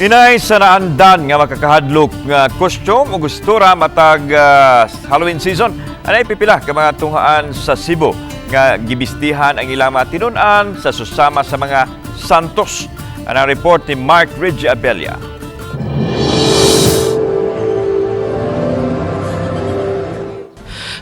Inay sa naandan nga makakahadlok nga costume o gustura matag Halloween season. Anay pipila ka mga tunghaan sa Cebu nga gibistihan ang ilang mga tinun-an sa susama sa mga santos. Ang report ni Mark Ridge Abella.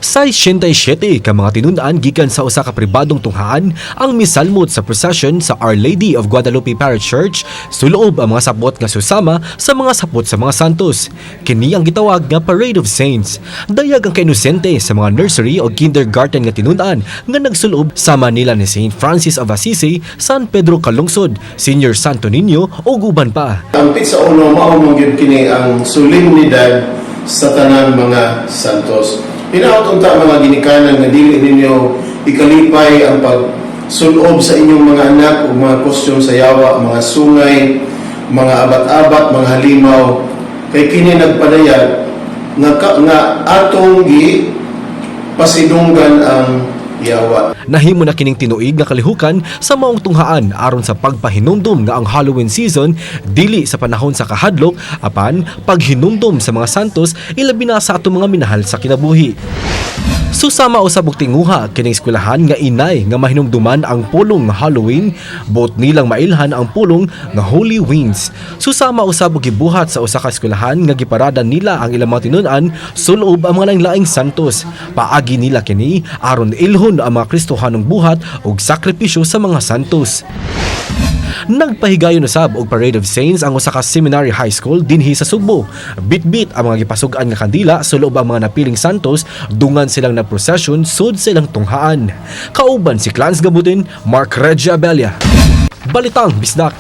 Sa 87 ka mga tinun-an gikan sa usa ka pribadong tunghaan ang misalmot sa procession sa Our Lady of Guadalupe Parish Church, suloob ang mga sapot nga susama sa mga sapot sa mga santos. Kini ang gitawag nga Parade of Saints. Dayag ang kainosente sa mga nursery o kindergarten nga tinun-an nga nagsulob sama nila ni Saint Francis of Assisi, San Pedro Calungsod, Senior Santo Niño ug uban pa. Ang pizza uno mao man gyud kini ang solemnidad sa tanang mga santos. Hinaot unta, mga ginikanan, nga dili ninyo ikalipay ang pagsulob sa inyong mga anak ug mga costume sa yawa, mga sungay, mga abat-abat, mga halimaw, kay kini nagpadayag nga atong gi pasidunggan ang yawa. Nahimo na kining tinuig nga kalihukan sa maong tunghaan aron sa pagpahinumdum nga ang Halloween season dili sa panahon sa kahadlok apan paghinumdum sa mga santos, ilabi na sa atong mga minahal sa kinabuhi. Susama usab og tinguha kining eskwelahan nga inay nga mahinumduman ang pulong nga Halloween, buot nilang mailhan ang pulong nga Holy Wings. Susama usab og gibuhat sa usa ka eskwelahan nga giparada nila ang ilang mga tinun-an suloob ang mga laing santos. Paagi nila kini aron ilhon ang mga Kristohanong buhat ug sakripisyo sa mga santos. Nagpahigayon usab og Parade of Saints ang usa ka seminary high school dinhi sa Sugbo. Bitbit ang mga gipasug-an nga kandila suloob ang mga napiling santos, dungan silang nagprosesyon sud sa ilang tunghaan. Kauban si Clans Gabutin, Mark Regia Abella. Balitang Bisdak.